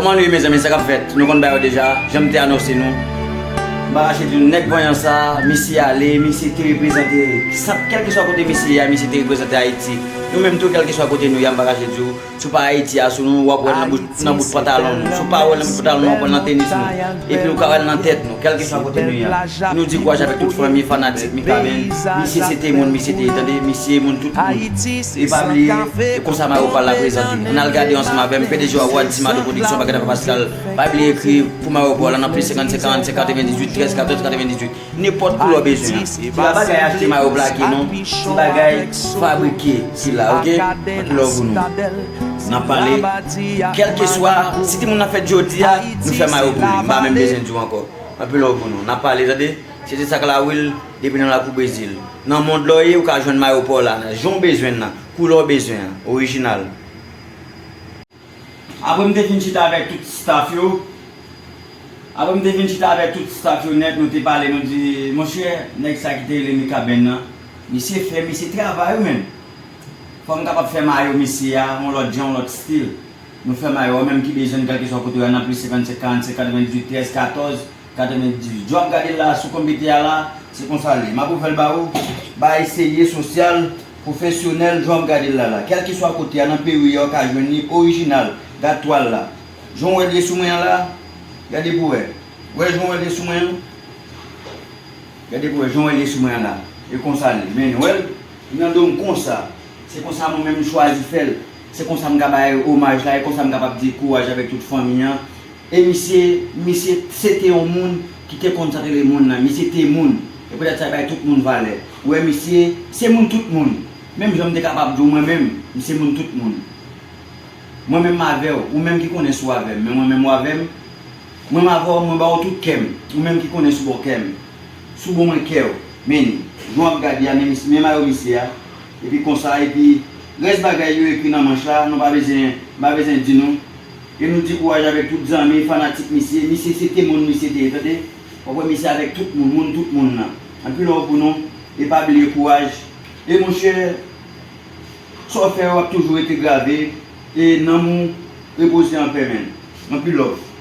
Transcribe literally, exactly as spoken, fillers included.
Kòman nou ye, mezanmi? Sa k ap fèt? Nou konn bagay yo deja, jan m te anonse nou. M pa kache di nou, nèg vanyan sa, misye ale, misye te reprezante, sa, kèlkeswa kote misye ye a, misye te reprezante Ayiti. Nou menm tou, kèlkeswa kote nou ye a, m pa kache di w, si w pa Ayiti a sou nou, w ap wè l nan bout, nan bout pantalon nou. Si w pa wè l nan bout pantalon nou, w ap wè l nan tenis nou. Epi w ka wè l nan tèt nou, kèlkeswa kote nou ye a. Nou di kouraj avèk tout fanmi, fanatik Mikaben. Misye se te moun, misye te ye, tande, misye moun tout moun. E pa bliye, e konsa Mayo Pal la prezante. Ann al gade ansanm avè m, P D G Wawad, Timado Production, Bagay Papa Pascal. Pa bliye ekri pou Mayo Pal la nan plis senkannsenk, karannsenk, katrevendizuit, trèz, katòz, katrevendizuit. Nenpòt koulè w bezwen an. Se pa bagay achte mayo plake non. Se bagay fabrike ki la, oke? Anpil love pou nou. N ap pale. Kèlkeswa, si timoun nan fèt jodi a, nou fè mayo pou li. M pa menm bezwen di w ankò. Anpil love pou nou. N ap pale, tande? Se te sa k la Will, depi nan lakou Brezil. Nan mond la w ye, ou ka jwenn mayo pa w la. Jan w bezwen l nan. Koulè w bezwen an. Orijinal. Apre m te fin chita avèk tout staff yo, apre m te fin chita avèk tout staff yo nèt, nou te pale, nou di, monchè, nèg sa ki te rele Mikaben nan, misye fè, misye travay wi menn. Fò m kapab fè mayo misye a, yon lòt jan, yon lòt stil. Nou fè mayo, ou menm ki bezwen l, kèlkeswa kote w ye a, nan plis senkannsenk, karannsenk, katrevendizuit, trèz, katòz, katrevendizuit. Jan w ap gade l la, sou konpitè a la, se konsa l ye. M ap ouvè l ba ou, bagay serye, sosyal, pwofesyonèl, jan w ap gade l la la. Kèlkeswa kote a, nan peyi a, ou ka jwenn li orijinal. Gad twal la. Jan w wè l ye sou mwen an la, gade pou w wè. Wè jan w wè l ye sou mwen an? Gade pou w wè jan w wè l ye sou mwen an la. E konsa l ye. Men, w wè l? Li nan do m konsa. Se konsa mwen menm m chwazi fè l. Se konsa m ka bay omaj la. E konsa m kapab di kouraj avèk tout fanmi an. E misye, misye se te yon moun ki te konn sa te rele moun nan. Misye te moun. E poutèt sa, li bay tout moun valè. Ou wè, misye se moun tout moun. Menm jan m te kapab di w, mwen menm, m se moun tout moun. Mwen menm m avè w, ou menm ki konnen si w avè m, men mwen menm ou avè m. Mwen m avè w, mwen ba w tout kè m, ou menm ki konnen si w ba w kè m. Si w ba mwen kè w, men, jan w ap gade a, men mis-, men mayo misye a. Epi konsa, epi rès bagay yo ekri nan manch la, nou pa bezwen, m pa bezwen di nou. E nou di kouraj avèk tout zanmi, fanatik misye. Misye se te moun misye te ye, tande. W ap wè misye avèk tout moun, moun tout moun nan. Anpil love pou nou, e pa bliye kouraj. E monchè, sa w fè yo ap toujou rete grave, e nanm ou repoze anpè, menn. Anpil love.